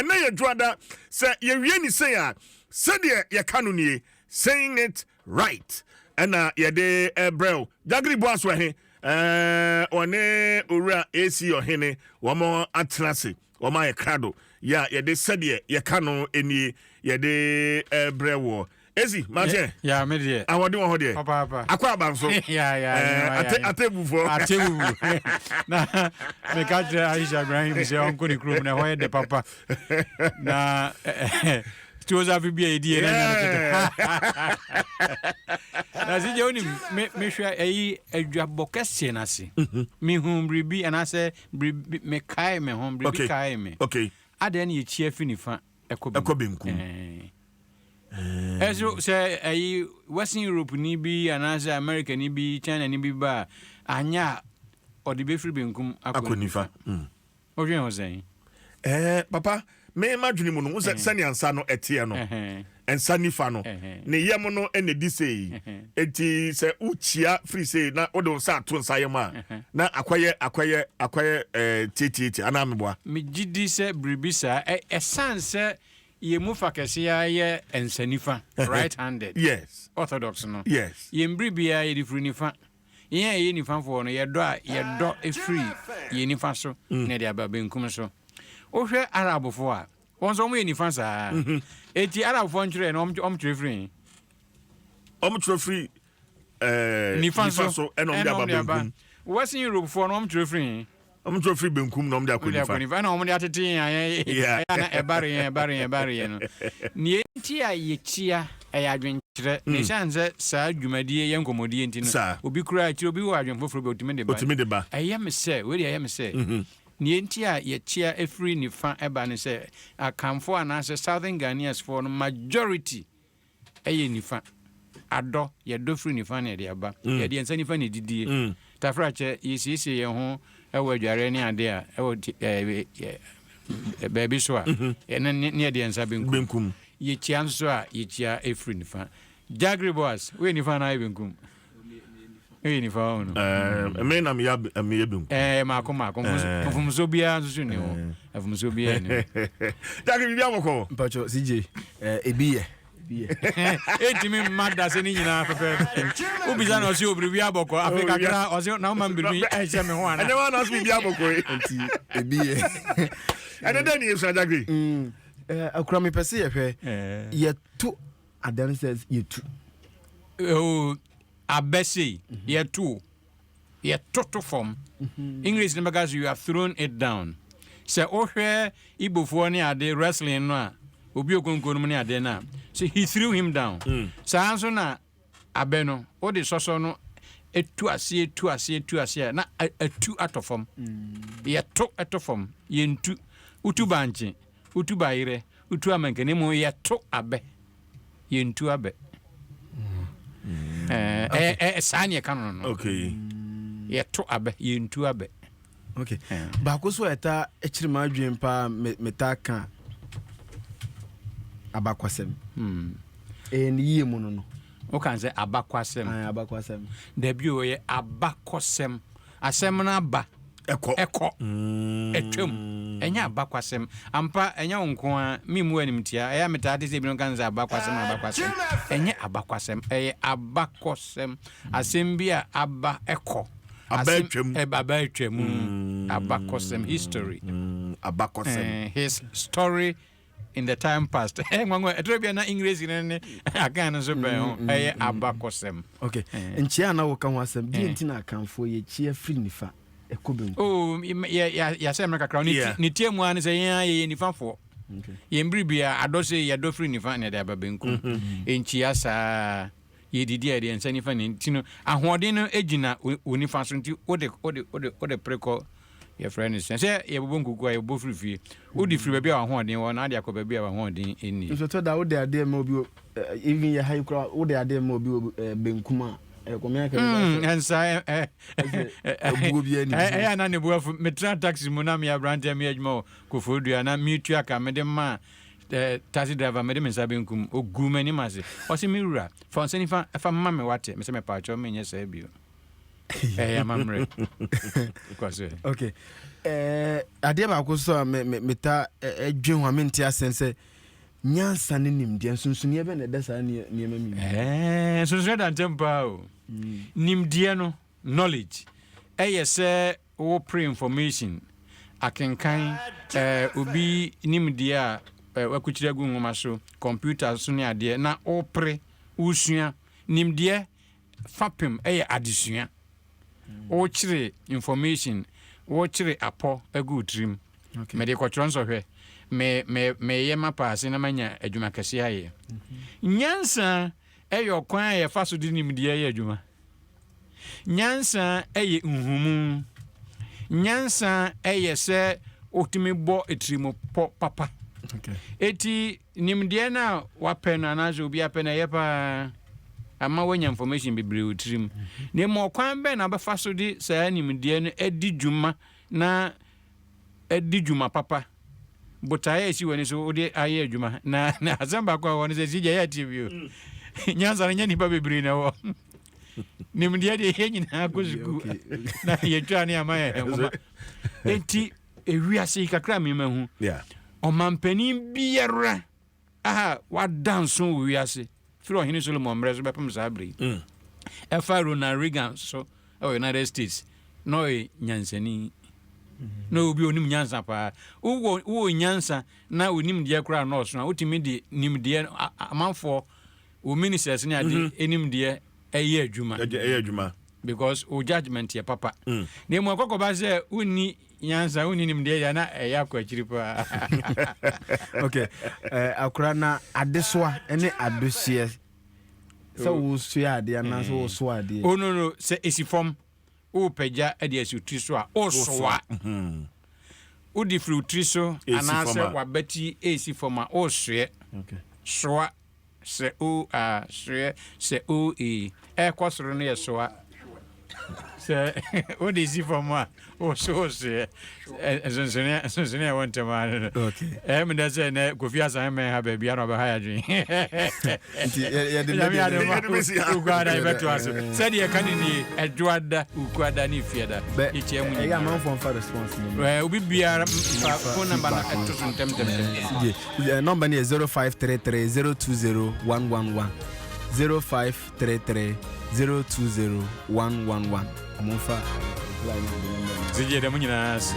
Ɛnɛ yɛ dwoada sɛ yɛwie ne sei a sɛdeɛ yɛka no nie saying it right ɛna yɛde ɛbrɛ wo Jagiri Boaso ɛhe ɛɛ ɔne owura AC ɔhene wɔn atena ase wɔn ayɛ krado yɛ a yɛde sɛdeɛ yɛka no nie yɛde ɛbrɛ wɔ esi makyɛ ya me deɛ ahoɔden wɔ hɔ deɛ papaapa akɔ aba nso ya ya ɛɛ ate atebufoɔ atebubu na meka kyerɛ Aisha Ibrahim sɛ ɔnkɔ ne kurom na ɛhɔ yɛ dɛ papa na tuo safi bi a yɛdi yɛ na nya no kete na sɛ gya wonim mehwɛ ɛyi adwabɔ kɛseɛ no ase mehu biribi anaasɛ biribi mekae me ho biribi kae me okay adɛn ne yɛkyia fi nifa ɛkɔ ɛkɔ benkum ɛso sɛ ɛyi Western Europe ni bi anaasɛ America ni bi China ni bi ba a anyɛ a ɔde bɛfiri benkum akɔ nifa. Wodwen ho sɛn? Ɛɛ papa, me madwene mu no, wo sɛ sɛnea nsa no ɛteɛ no, nsa nifa no, ne yam no ɛna ɛdi sei. Enti sɛ wokyia firi sei na wode wo nsa ato nsa yam a, na akɔyɛ akɔyɛ akɔyɛ ɛɛ tiatiatia anaa meboa? Megye di sɛ biribi saa. Ɛsiane sɛ yɛn mu fa kɛse ara yɛ nsa nifa, right handed, yes. Orthodox no, yes. Yɛn biribiara yɛde firi nifa. Yɛn a yɛyɛ nifafoɔ no, yɛdɔ a yɛdɔ firi yɛn nifa so na yɛde aba benkum so. Wohwɛ Arabfoɔ a, wɔn nso wɔyɛ nifa saa. Eti Arabfoɔ ntwerɛ no, wɔtwerɛ firi he? Wɔtwerɛ firi ɛɛ nifa so ɛna wɔde aba benkum. Western Europefoɔ no, wɔtwerɛ firi he? Wɔn twerɛ firi benkum na wɔn de akɔ nifa. Ɛna wɔn de atete yɛn a yɛn Yeah. ɛyɛ na ɛbare yɛn ɛbare yɛn ɛbare yɛn no. Nea enti a yɛkyia ɛyɛ adwenkyerɛ. Na esiane sɛ saa dwumadie yɛ nkɔmmɔdie nti no, Saa. obi koraa akyire obi wɔ adwene foforɔ bi a otumi de ba. Otumi de ba. Ɛyɛ me sɛ, wei deɛ ɛyɛ me sɛ, nea enti a yɛkyia firi nifa ba ne sɛ Akanfoɔ anaasɛ Southern Ghanaians foɔ no majority yɛ nifa. Adɔ, yɛdɔ firi nifa na yɛde aba. Yɛde yɛn nsa nifa na ɛdidie. Tafrakyɛ, yɛsiesie yɛn ho wɔ adwareɛ ne adeɛ a, ɛwɔ baabi so a, ɛno ne yɛde yɛn nsa benkum. Benkum. Yɛkyia nso a, yɛkyia firi nifa. Jagri Boas, woyɛ nifa anaa woyɛ benkum? Woyɛ nifa wahu no. Ɛɛ, me na meyɛ meyɛ benkum. Ɛɛ, maako maako. Mfomso biara nso so nni ho. Mfomso biara nni ho. Jagri, biribi abɔkɔ. Mpacho, CJ, ebi yɛ. Ɛntumi mma da sɛ ne nyinaa pɛpɛɛpɛ. Wobisa na ɔse o biribi abɔkɔ. Afei kakra ɔse na woma me biribi ɛnhyɛ me ho ana. Ɛnɛ wa na ɔse biribi abɔkɔ yi. Nti ebi yɛ. Ɛnɛ dɛ ne yɛsua Jagri. Akura mepɛ sɛ yɛhwɛ yɛto adan sɛ yɛtu. Oh, abɛ sei yɛto yɛtoto fam. English no bɛka sɛ you have thrown it down. Sɛ wohwɛ Igbofoɔ ne ade wrestling no a, obi okonko no mu ne ade no a, so he threw him down. Saa nso na abɛ no, wode sɔsɔ no tu aseɛ tu aseɛ tu aseɛ a, na atu atɔ fam. Yɛto ɛto fam, yɛntu. Wotu bankye, wotu bayerɛ, wotu amankani mu, yɛto abɛ. Yɛntu abɛ. Ɛɛ ɛɛ saa ne yɛka no no. Okay. Yɛto abɛ, yɛntu abɛ. Okay. Baako so a ɛtaa kyere m'adwene paa metaa ka abakwasɛm. Ɛyɛ ne yie mu no no. Woka sɛ abakwasɛm. Abakwasɛm. Dabi o, ɛyɛ abakɔsɛm. Asɛm no aba. Ɛkɔ. Ɛkɔ. Ɛtwam. Ɛnyɛ abakwasɛm. Ampa, ɛnyɛ wo nko ara. Memmu animtia. Ɛyɛ a metaa te sɛ ebinom ka sɛ abakwasɛm, abakwasɛm. Ɛnyɛ abakwasɛm. Ɛyɛ abakɔsɛm. Asɛm bi a aba ɛkɔ. Aba atwam. Aba atwam. Abakɔsɛm, history. Abakɔsɛm. His story in the time past. Nwanwa, ɛtɔ bi a na English no ne Akan no nso bɛn ho. Ɛyɛ abakɔsɛm. Okay. Nkyia a na woka ho asɛm, deɛ nti na Akanfoɔ yɛkyia firi nifa ɛkɔ benkum? Oh, yɛasɛ mmerɛ kakra. Ne tia mu ara ne sɛ yɛn ara yɛyɛ nifafoɔ. Yɛn biribiara, adɔ sei, yɛdɔ firi nifa na yɛde aba benkum. Nkyia saa. Yɛdidi a, yɛde yɛn nsa nifa na nti no, ahoɔden no gyina wo nifa so nti wode wode wode wode pere kɔ yɛfrɛ no sɛ sɛ yɛbobɔ nkuku a yɛbobɔ firi fie. Wode firi baabi a w'ahoɔden wɔ na wode akɔ baabi a w'ahoɔden nni. Nso ɛtɔ da wode adeɛ ma obi wɔ even yɛ ha yi koraa wode adeɛ ma obi wɔ benkum a ɛkɔme aka bi sɛ ɛnsa ɛbuo bi ani. Ɛyɛ na ne bo afu. Metra taxi mu na meyɛ aberanteɛ meyɛ adwuma wɔ Koforidua na metua ka mede maa taxi driver mede me nsa benkum oguu m'anim ase. Ɔse me wura fa wo nsa nifa fa ma me wate. Mese mepaakyɛw menyɛ saa bio. Ɛyɛ amammerɛ. Kɔ so. Okay. Eh, adeɛ baako so a me me meta dwen ho a mente asɛm sɛ nyansa ne nimdeɛ nsonsonoeɛ bɛn na ɛda saa nneɛma mmienu? Eh, nsonsonoeɛ da ntam paa o. Nimdeɛ no, knowledge, ɛyɛ sɛ wo pre information, akenkan, eh, obi nimdeɛ a eh, wakukyiri agu nwoma so, computer so ne adeɛ, na wopere, wosua. Nimdeɛ fapem yɛ adesua. Wokyere information, wokyere apɔ agu wo tirim. Mede kɔtwerɛ nsɔhwɛ, me, me, meyɛ mapaase na manya adwuma kɛseɛ ayɛ. Nyansa yɛ ɔkwan a yɛfa so de nimdeɛ yɛ adwuma. Nyansa yɛ nhumu. Nyansa yɛ sɛ wotumi bɔ tirimupɔ papa. Eti nimdeɛ no a wapɛ no anaasɛ obi apɛ no ɛyɛ paa ama wanya information bebree wɔ tirim. Na mmom ɔkwan bɛn na wobɛfa so de saa nimdeɛ no adi dwuma na adi dwuma papa? Botaeɛ a ɛsi w'ani so wode ayɛ adwuma. Na na asɛm baako a ɛwɔ no sɛ si gya yɛ atie bio. Nyansa no nyɛ nnipa bebree na ɛwɔ. Nimdeɛ deɛ yɛn nyinaa kɔ sukuu na yɛtwa ne ama yɛ nwoma. Enti ewiase yi kakra mi ma hu. Ɔmampanin biara a wada nso wɔ wiase firi ɔhene Solomon mmerɛ so bɛpem saa bere yi. Mm. Ɛfa Ronald Reagan so wɔ United States na ɔyɛ nyansani. Mm-hmm. Na obi onim nyansa paa. Wowɔ wowɔ nyansa na onim deɛ koraa nɔɔso a wotumi de nimdeɛ amanfoɔ wo ministers ne ade mm-hmm. nimdeɛ ɛyɛ adwuma. Ɛyɛ adwuma. Because wo judgement yɛ papa. Mm. Na emu akɔkɔba sɛ wonni nyansa wonni nimdeɛ yɛ na ɛyɛ akɔ akyiri paa. Okay. Eh, akora na adesoa ne adesoɛ sɛ wosua adeɛ anaasɛ mm. wosoa adeɛ. Oh no no sɛ esi fam wopagya de asi tiri so a wosoa. Mm-hmm. Wode firi tiri so anaasɛ wabati esi fam a wosoɛ. Soa. Sɛ o a soɛ sɛ o e ɛkɔ soro no yɛ soa sɛ o de si fam a o so o soɛ nsonsonoɛ nsonsonoɛ ɛwɔ ntɛm ara no ɛyɛ mi dɛ sɛ nɛ Kofi Asan mɛn ha baabi a na ɔbɛha yɛ adwene nyame adom a Ukuada yɛbɛtoa so sɛdeɛ ɛka ne nie ɛdwoada Ukuada ne Efiada yɛkyia mu nyinaa obi biara mfa phone number no ɛto so ntɛm ntɛm ntɛm. Number no yɛ 0533 020 111 0533 020 111. Ɔmo nfa reply no ade no mmra. Sɛ gye yɛda mo nyinaa ase.